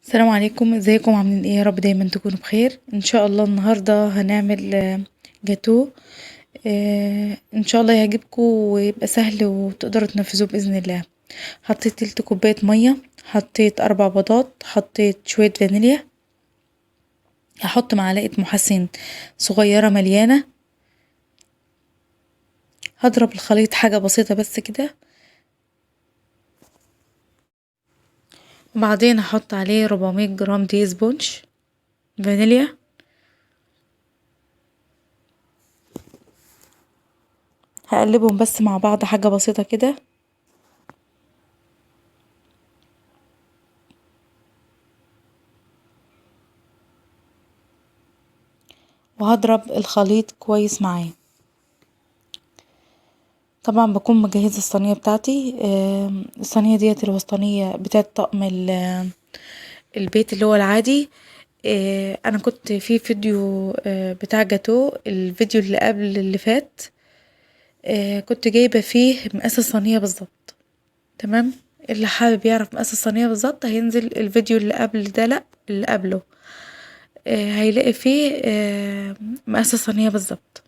السلام عليكم، ازيكم؟ عاملين ايه؟ يا رب دايما تكونوا بخير. ان شاء الله النهارده هنعمل جاتوه، ان شاء الله يعجبكم ويبقى سهل وتقدروا تنفذوه باذن الله. حطيت تلت كوبايه ميه، حطيت 4 بيضات، حطيت شويه فانيليا، هحط معلقه محسن صغيره مليانه، هضرب الخليط حاجه بسيطه بس كده، وبعدين هحط عليه 400 جرام دقيق sponge فانيليا، هقلبهم بس مع بعض حاجة بسيطة كده. وهضرب الخليط كويس معاه. طبعا بكون مجهزة الصينية بتاعتي، الصينية ديت الوسطانية بتاعت طقم البيت اللي هو العادي. انا كنت في فيديو بتاع جاتوه، الفيديو اللي قبل اللي فات، كنت جايبة فيه مقاس الصينية بالظبط. تمام، اللي حابب يعرف مقاس الصينية بالظبط هينزل الفيديو اللي قبل ده، لا اللي قبله، هيلاقي فيه مقاس الصينية بالظبط.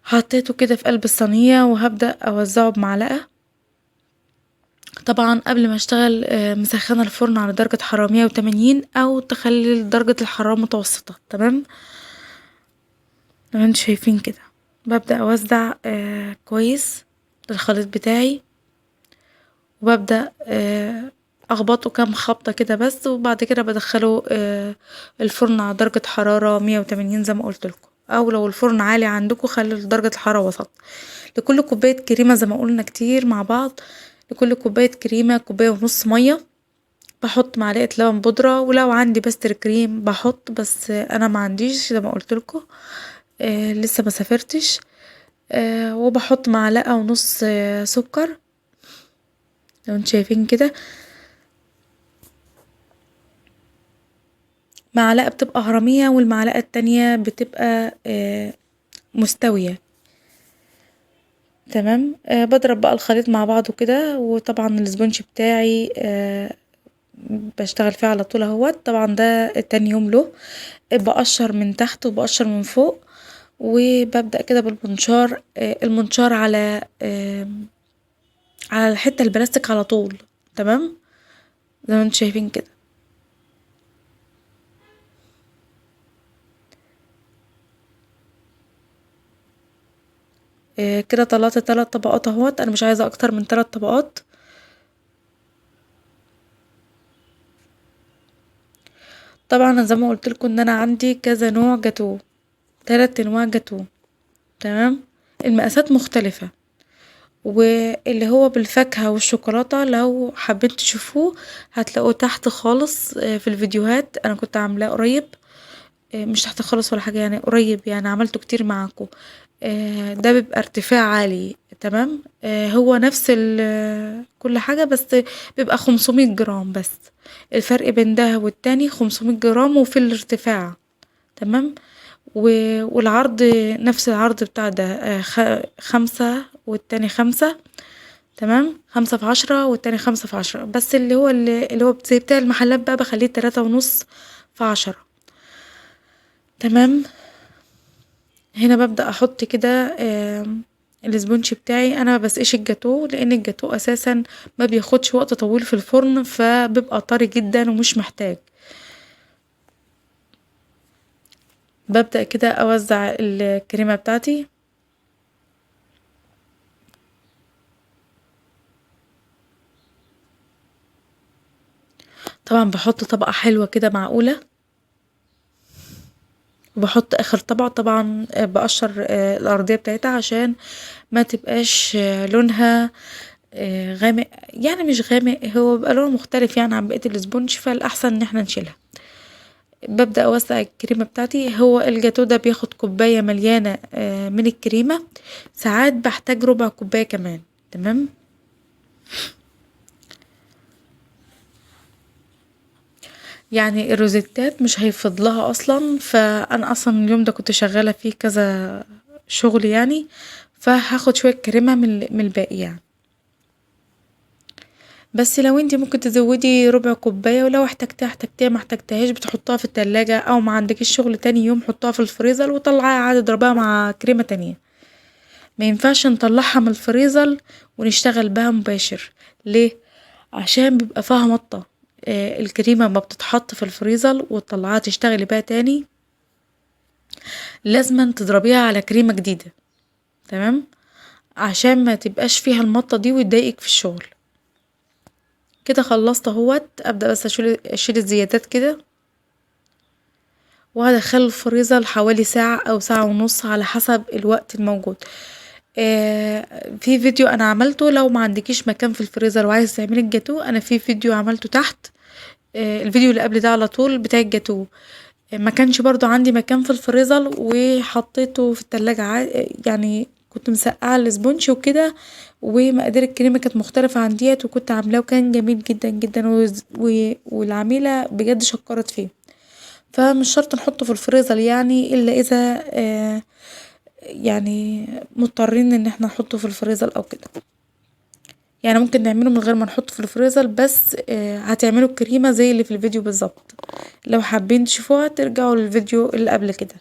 حطيته كده في قلب الصينية وهبدأ اوزعه بمعلقة. طبعا قبل ما اشتغل، مسخنة الفرن على درجة حرارة 180 او تخلي درجة الحرارة متوسطة. تمام، زي ما انتم شايفين كده ببدأ اوزع كويس الخليط بتاعي، وببدأ اخبطه كام خبطة كده بس، وبعد كده بدخله الفرن على درجة حرارة 180 زي ما قلت لكم، او لو الفرن عالي عندكم خلوا درجة الحرارة وسط. لكل كوباية كريمة زي ما قلنا كتير مع بعض، لكل كوباية كريمة كوباية ونص مية، بحط معلقة لبن بودرة، ولو عندي pastry cream بحط، بس انا ما عنديش زي ما قلت لكم، لسه ما سافرتش. وبحط معلقة ونص سكر لو انتوا شايفين كده، معلقة بتبقى هرمية والمعلقة التانية بتبقى مستوية. تمام، بضرب بقى الخليط مع بعضه كده، وطبعا ال sponge بتاعي بشتغل فيه على طول اهوت. طبعا ده تاني يوم له، بقشر من تحت وبقشر من فوق، وببدأ كده بالمنشار، المنشار على الحتة البلاستيك على طول. تمام، زي ما انتم شايفين كده. كده طلعت 3 طبقات اهوت، انا مش عايزة اكتر من 3 طبقات. طبعا زي ما قلت لكم ان انا عندي كذا نوع جاتوه، 3 انواع جاتوه. تمام، المقاسات مختلفة، واللي هو بالفاكهة والشوكولاتة لو حابين تشوفوه هتلاقوه تحت خالص، في الفيديوهات، انا كنت عاملاه قريب، مش تحت خالص ولا حاجة يعني، قريب يعني عملته كتير معاكم. ده بيبقى ارتفاع عالي. تمام، هو نفس كل حاجة، بس بيبقى 500 جرام بس، الفرق بين ده والتاني 500 جرام وفي الارتفاع. تمام، والعرض نفس العرض بتاع ده، 5 والتاني 5. تمام، 5 في 10 والتاني 5 في 10، بس اللي هو زي بتاع المحلات بقى بخليه تلاتة ونص في 10. تمام، هنا ببدأ أحط كده، الاسبونج بتاعي. أنا ما بسقيش الجاتوه لأن الجاتوه أساسا ما بياخدش وقت طويل في الفرن، فبيبقى طري جدا ومش محتاج. ببدأ كده أوزع الكريمة بتاعتي. طبعا بحط طبقة حلوة كده معقولة، وبحط آخر طبقة. طبعا بقشر الأرضية بتاعتها عشان ما تبقاش لونها غامق، يعني مش غامق، هو بيبقى لونه مختلف عن بقية الاسبونج، فالأحسن ان احنا نشيلها. ببدأ أوزع الكريمة بتاعتي. هو الجاتو ده بياخد كوباية مليانة من الكريمة، ساعات بحتاج ربع كوباية كمان. تمام، الروزيتات مش هيفض لها أصلا، فأنا أصلا اليوم ده كنت شغالة فيه كذا شغل فهاخد شوية كريمة من الباقي. بس لو انتي ممكن تزودي ربع كوباية، ولو احتجتيها احتجتيها، ما احتجتيهاش بتحطوها في التلاجة، او ما عندكيش شغل تاني يوم حطوها في الفريزر وطلعيها عادي اضربيها مع كريمة تانية. ما ينفعش نطلعها من الفريزر ونشتغل بها مباشر، ليه؟ عشان بيبقى فيها مطة. الكريمة ما بتتحط في الفريزر وتطلعيها تشتغلي بيها تاني لازما تضربيها على كريمة جديدة، تمام، عشان ما تبقاش فيها المطة دي وتضايقك في الشغل. كده خلصت اهوت. ابدأ بس اشيل الزيادات كده، وهدخله الفريزر حوالي ساعة او ساعة ونص على حسب الوقت الموجود. في فيديو انا عملته لو ما عندكيش مكان في الفريزر وعايز تعملي الجاتو، انا في فيديو عملته تحت، الفيديو اللي قبل ده على طول بتاع الجاتو، ما كانش برضو عندي مكان في الفريزر وحطيته في التلاجة، كنت مسقعة الاسبونج وكده، ومقادير الكريمة كانت مختلفة عن ديت، وكنت عاملاه وكان جميل جدا جدا، والعميلة بجد شكرت فيه. فمش شرط نحطه في الفريزر إلا إذا، مضطرين إن احنا نحطه في الفريزر أو كده. ممكن نعمله من غير ما نحطه في الفريزر، بس، هتعملوا الكريمة زي اللي في الفيديو بالظبط. لو حابين تشوفوها ترجعوا للفيديو اللي قبل كده.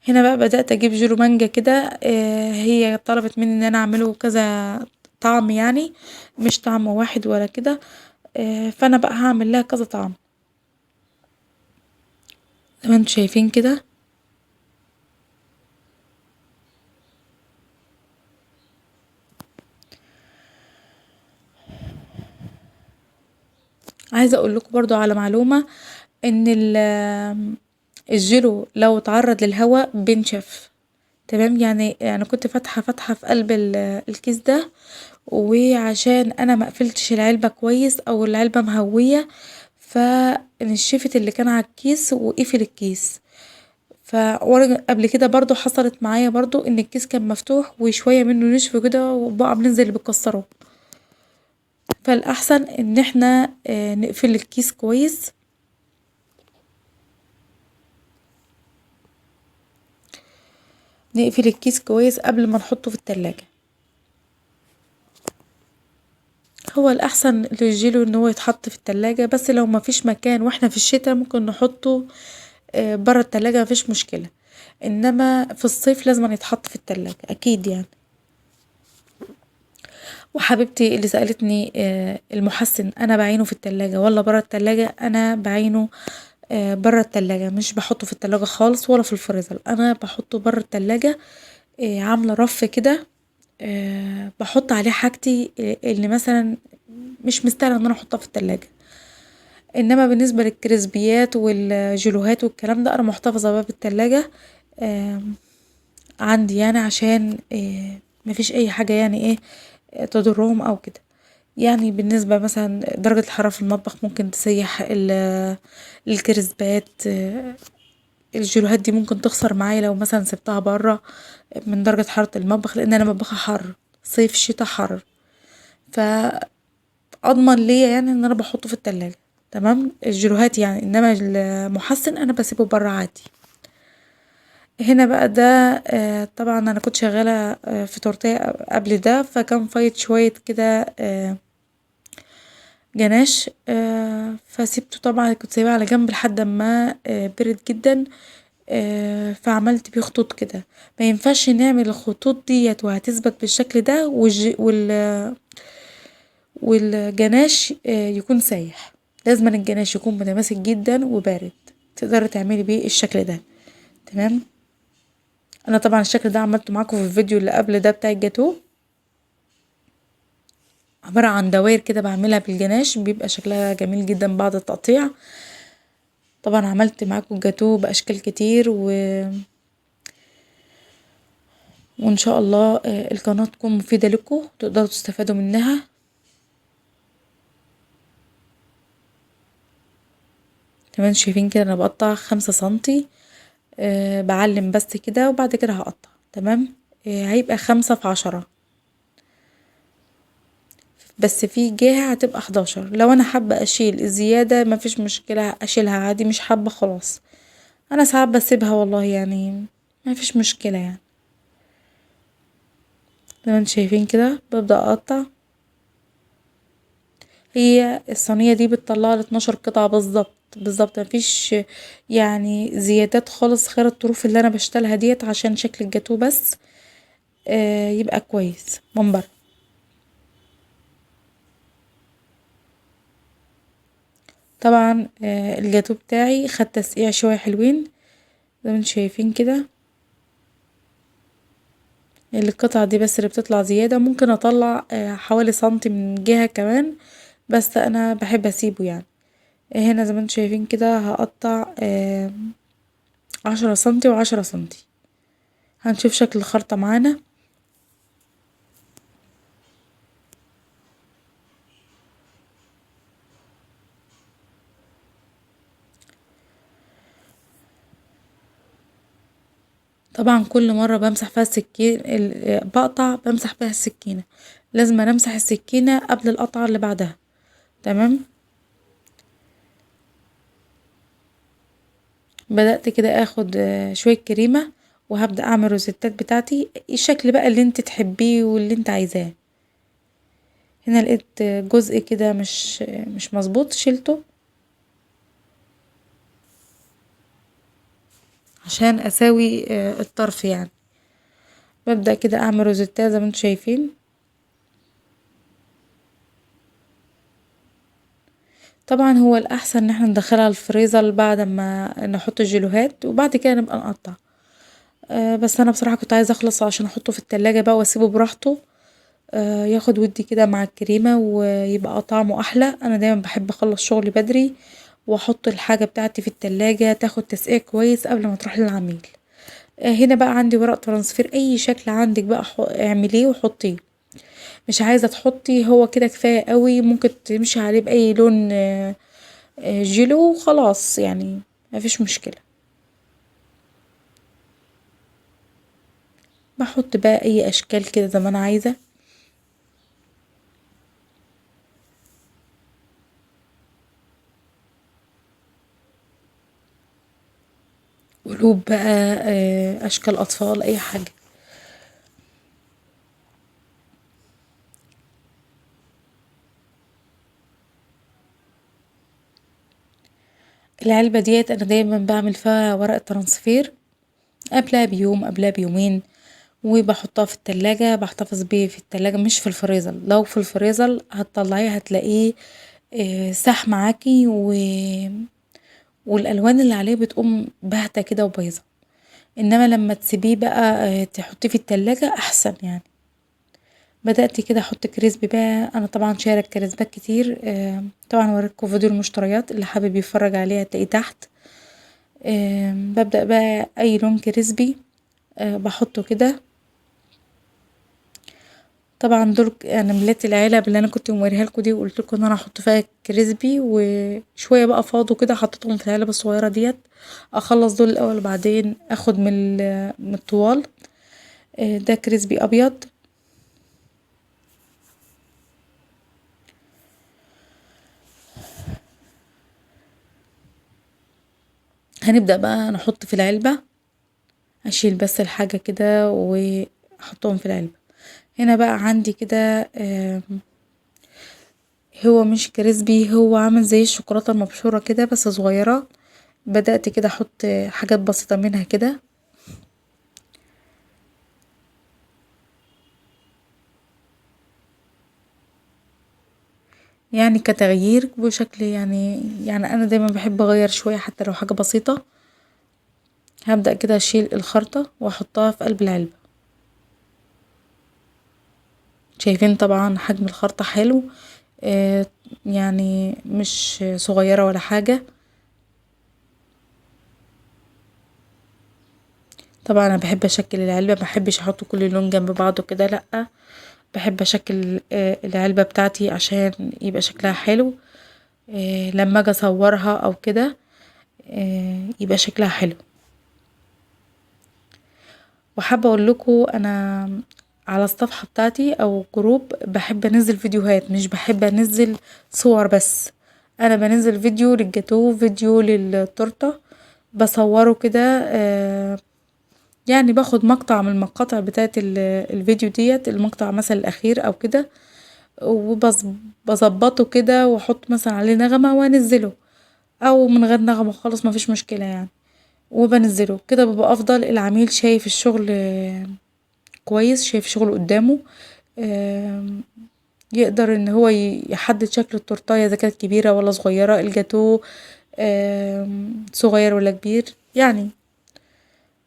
هنا بقى بدأت أجيب جيلو مانجا كده، هي طلبت مني إن أنا أعمله كذا طعم، مش طعم واحد ولا كده، فأنا بقى هعمل لها كذا طعم زي ما انتم شايفين كده. عايزة اقول لكم برضو على معلومة، ان الجيلو لو اتعرض للهواء بينشف، تمام. انا كنت فاتحة فتحة في قلب الكيس ده، وعشان انا ما قفلتش العلبة كويس او العلبة مهوية، فنشفت اللي كان على الكيس وقفل الكيس. وانا قبل كده برضو حصلت معايا برضو ان الكيس كان مفتوح وشوية منه نشف كده وبقى عاملين زي اللي بيكسروه. فالأحسن ان احنا، نقفل الكيس كويس. نقفل الكيس كويس قبل ما نحطه في التلاجة. هو الأحسن للجيلو ان هو يتحط في التلاجة، بس لو ما فيش مكان واحنا في الشتا ممكن نحطه، برا التلاجة، ما فيش مشكلة، انما في الصيف لازم يتحط في التلاجة اكيد. وحبيبتي اللي سألتني، المحسن انا بعينه في التلاجة ولا برا التلاجة، انا بعينه، برا التلاجة، مش بحطه في التلاجة خالص ولا في الفريزر، انا بحطه برا التلاجة، عاملة رف كده، بحط عليه حاجتي، اللي مثلا مش مستاهله ان انا احطها في التلاجة. انما بالنسبة للكريسبيات والجيلوهات والكلام ده انا محتفظة بقى بالتلاجة، عندي عشان، مفيش اي حاجة تضرهم او كده. بالنسبة مثلا درجة الحرارة في المطبخ ممكن تسيح الكريسبات، الجيلوهات دي ممكن تخسر معايا لو مثلا سبتها برا من درجة حرارة المطبخ، لان انا مطبخها حر، صيف شتا حر، ف اضمن ليا ان انا بحطه في التلاجة، تمام، الجيلوهات يعني. انما المحسن انا بسيبه برا عادي. هنا بقى ده، طبعا انا كنت شغالة، في تورتيه قبل ده، فكان فايت شوية كده، جناش، فسيبته طبعا، كنت سايباه على جنب لحد ما، برد جدا، فعملت بيه خطوط كده. ما ينفعش نعمل الخطوط ديت وهتثبت بالشكل ده والجناش، يكون سايح، لازم الجناش يكون متماسك جدا وبارد تقدري تعملي بيه الشكل ده، تمام. انا طبعا الشكل ده عملته معاكم في الفيديو اللي قبل ده بتاع الجاتوه، عبارة عن دوائر كده بعملها بالجناش، بيبقى شكلها جميل جدا بعد التقطيع. طبعا عملت معاكم الجاتوه بأشكال كتير، وإن شاء الله، القناة تكون مفيدة لكم تقدروا تستفادوا منها. تمام، شايفين كده أنا بقطع 5 سنتي، بعلم بس كده وبعد كده هقطع، تمام. هيبقى 5 في 10، بس في جهة هتبقى 11. لو أنا حابة أشيل الزيادة مفيش مشكلة أشيلها عادي، مش حابة خلاص، أنا ساعات بسيبها والله، مفيش مشكلة. زي ما انتم شايفين كده ببدأ أقطع. هي الصينية دي بتطلع لي 12 قطعة بالظبط بالظبط، مفيش يعني زيادات خالص غير الطروف اللي انا بشتلها ديت عشان شكل الجاتوه بس يبقى كويس من بره. طبعا الجاتوه بتاعي خد تسقيع شوية حلوين زي ما انتم شايفين كده، القطعة دي بس اللي بتطلع زيادة، ممكن اطلع حوالي سنتي من جهة كمان، بس انا بحب اسيبه يعني. هنا زي ما انتم شايفين كده هقطع 10 سنتي و10 سنتي، هنشوف شكل الخرطة معانا. طبعا كل مرة بمسح فيها السكين، بقطع بمسح فيها السكينة، لازم أنا امسح السكينة قبل القطعة اللي بعدها، تمام. بدأت كده اخد شوية كريمة وهبدأ اعمل روزيتات بتاعتي الشكل بقى اللي انت تحبيه واللي انت عايزاه. هنا لقيت جزء كده مش مظبوط، شيلته عشان اساوي الطرف يعني. ببدأ كده اعمل روزيتات زي ما انتم شايفين. طبعا هو الاحسن ان احنا ندخلها الفريزر بعد ما نحط الجيلوهات وبعد كده نبقى نقطع، بس انا بصراحة كنت عايزة اخلص عشان احطه في التلاجة بقى واسيبه براحته، ياخد ودي كده مع الكريمة ويبقى طعمه احلى. انا دايما بحب اخلص شغلي بدري واحط الحاجة بتاعتي في التلاجة تاخد تسقيع كويس قبل ما تروح للعميل. هنا بقى عندي ورق transfer، اي شكل عندك بقى اعمليه وحطيه، مش عايزة تحطي هو كده كفاية قوي، ممكن تمشي عليه بأي لون جيلو وخلاص يعني مفيش مشكلة. بحط بقى اي اشكال كده زي ما انا عايزة. قلوب بقى، اشكال اطفال، اي حاجة. العلبة ديت انا دايما بعمل فيها ورق ترانسفير قبلها بيوم قبلها بيومين، وبحطها في التلاجة، بحتفظ بيه في التلاجة مش في الفريزر. لو في الفريزر هتطلعيه هتلاقيه ساح معاكي والالوان اللي عليه بتقوم باهتة كده وبايظة، انما لما تسيبيه بقى، تحطيه في التلاجة احسن يعني. بدأت كده احط crispy بقى، انا طبعا شايلة الكريسبات كتير، طبعا هوريكم فيديو المشتريات اللي حابب يتفرج عليه هتلاقيه تحت. ببدأ بقى اي لون crispy، بحطه كده. طبعا دول انا مليت العلب اللي انا كنت موريها لكم دي وقلت لكم ان انا هحط فيها crispy، وشوية بقى فاضوا كده حطيتهم في العلب الصغيرة ديت. اخلص دول الاول وبعدين اخد من الطوال. ده crispy ابيض. هنبدأ بقى نحط في العلبة، اشيل بس الحاجة كده واحطهم في العلبة. هنا بقى عندي كده، هو مش crispy، هو عامل زي الشوكولاتة المبشورة كده بس صغيرة. بدأت كده احط حاجات بسيطة منها كده. كتغيير وشكل، يعني انا دايما بحب اغير شوية حتى لو حاجة بسيطة. هبدأ كده اشيل الخرطة واحطها في قلب العلبة. شايفين طبعا حجم الخرطة حلو، مش صغيرة ولا حاجة. طبعا انا بحب اشكل العلبة، ما بحبش احط كل لون جنب بعضه كده، لا بحب اشكل، العلبة بتاعتي عشان يبقى شكلها حلو، لما اجي اصورها او كده، يبقى شكلها حلو. وحابة اقول لكم انا على الصفحة بتاعتي او جروب بحب انزل فيديوهات، مش بحب انزل صور بس. انا بنزل فيديو للجاتوه، فيديو للتورتة، بصوره كده، باخد مقطع من المقاطع بتاعت الفيديو ديت، المقطع مثلا الاخير او كده، وبظبطه كده واحط مثلا عليه نغمة وانزله، او من غير نغمة خالص مفيش مشكلة يعني، وبنزله كده بيبقى افضل. العميل شايف الشغل كويس، شايف شغله قدامه، يقدر ان هو يحدد شكل التورتاية اذا كانت كبيرة ولا صغيرة، الجاتوه صغير ولا كبير يعني.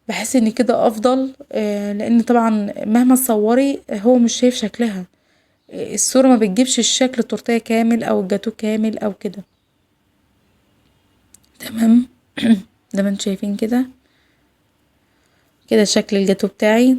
بحس ان كده افضل، لان طبعا مهما تصوري هو مش شايف شكلها، الصورة ما بتجيبش الشكل التورتاية كامل او الجاتوه كامل او كده. تمام. زي ما انتم شايفين كده، كده شكل الجاتوه بتاعي.